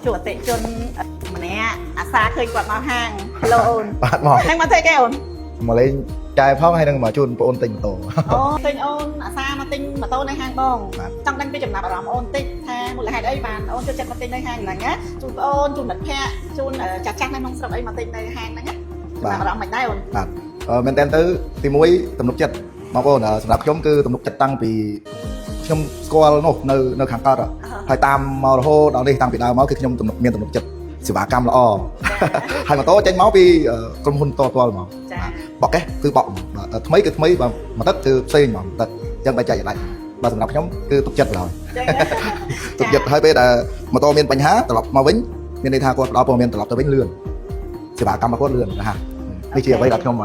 ជួបអតិថិជនម្នាក់អាសាឃើញគាត់មកហាង Hello អូន បាទមក ហ្នឹងមកធ្វើគេអូន មកលេងចាយផងហើយនឹងមកជូនបងអូនទិញម៉ូតូ អូឃើញអូនអាសាមកទិញម៉ូតូនៅហាងបង បាទ ចង់ដឹងពីចំណាប់អារម្មណ៍អូនតិចថាមូលហេតុអីបានអូនចូលចិត្តមកទិញនៅហាងហ្នឹងណាជូនបងអូនជូនមិត្តភ័ក្តិជូនចាស់ចាស់នៅក្នុងស្រុកអីមកទិញនៅហាងហ្នឹងណាចំណាប់អារម្មណ៍មិនដែរអូន បាទមែនតើទៅទីមួយទំនុកចិត្តបងប្អូនសម្រាប់ខ្ញុំគឺទំនុកចិត្តតាំងពីខ្ញុំស្គាល់នោះនៅខាងកើតហើយតាមមករហូតដល់នេះតាំងពីដើមមកគឺខ្ញុំទំនុកមានទំនុកចិត្តសេវាកម្មល្អហើយម៉ូតូចេញមកពីក្រុមហ៊ុនតតមក ចា បក់កេះគឺបក់ថ្មីគឺថ្មីបាទមកទឹកគឺផ្សេងហ្មងទឹកអញ្ចឹងបែរចែកដាច់បាទសម្រាប់ខ្ញុំគឺទុកចិត្តឡើយ ចឹង ទុកចិត្តហើយពេលដែលម៉ូតូមានបញ្ហាត្រឡប់មកវិញមានន័យថាគាត់ផ្ដល់ព័ត៌មានត្រឡប់ទៅវិញលឿនសេវាកម្មរបស់គាត់លឿនណាស់នេះជាអ្វីដែលខ្ញុំ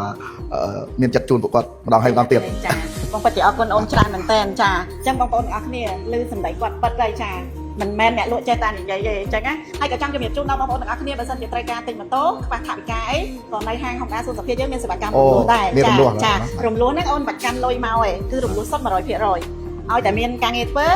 មានចិត្តជូនពួកគាត់ម្ដងហើយម្ដងទៀត ចាបងពិតជាអរគុណអូនច្រើនមែនតើចាអញ្ចឹងបងប្អូនទាំងអស់គ្នាឮសម្ដីគាត់ពិតហើយចាមិនមែនអ្នកលក់ចេះតែនិយាយទេអញ្ចឹងណាហើយក៏ចង់ជំរាបជូនដល់បងប្អូនទាំងអស់គ្នាបើសិនជាត្រូវការទិញម៉ូតូខ្វះថវិកាអីក៏នៅហាង Honda សួនសុភាយើងមានសេវាកម្មរំលោះដែរ មានរំលោះ ចារំលោះហ្នឹងអូនបាច់កាន់លុយមកឯងគឺរំលោះសុទ្ធ100%ឲ្យតែមានការងារធ្វើ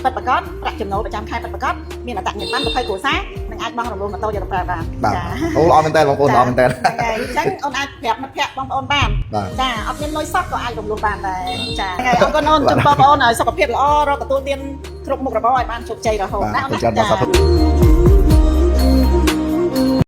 ពិតប្រាកដប្រាក់ចំណូលប្រចាំខែពិតប្រាកដមានអត្តសញ្ញាណប័ណ្ណ20គ្រួសារនិងអាចបង់រំលោះម៉ូតូយកទៅប្រើបាន បាទអូល្អមែនតើបងប្អូនល្អមែនតើ ហ្នឹងហើយអញ្ចឹងអូនអាចប្រាប់មិត្តភក្តិបងប្អូនបាន បាទ ចាអត់មានលុយសោះក៏អាចរំលោះបានដែរចាហ្នឹងហើយអរគុណអូនជូនបងប្អូនឲ្យសុខភាពល្អរកទទួលទានគ្រប់មុខរបរឲ្យបានជោគជ័យរហូត បាទ ណាអូន អរគុណច្រើន ណា បាទសាធុ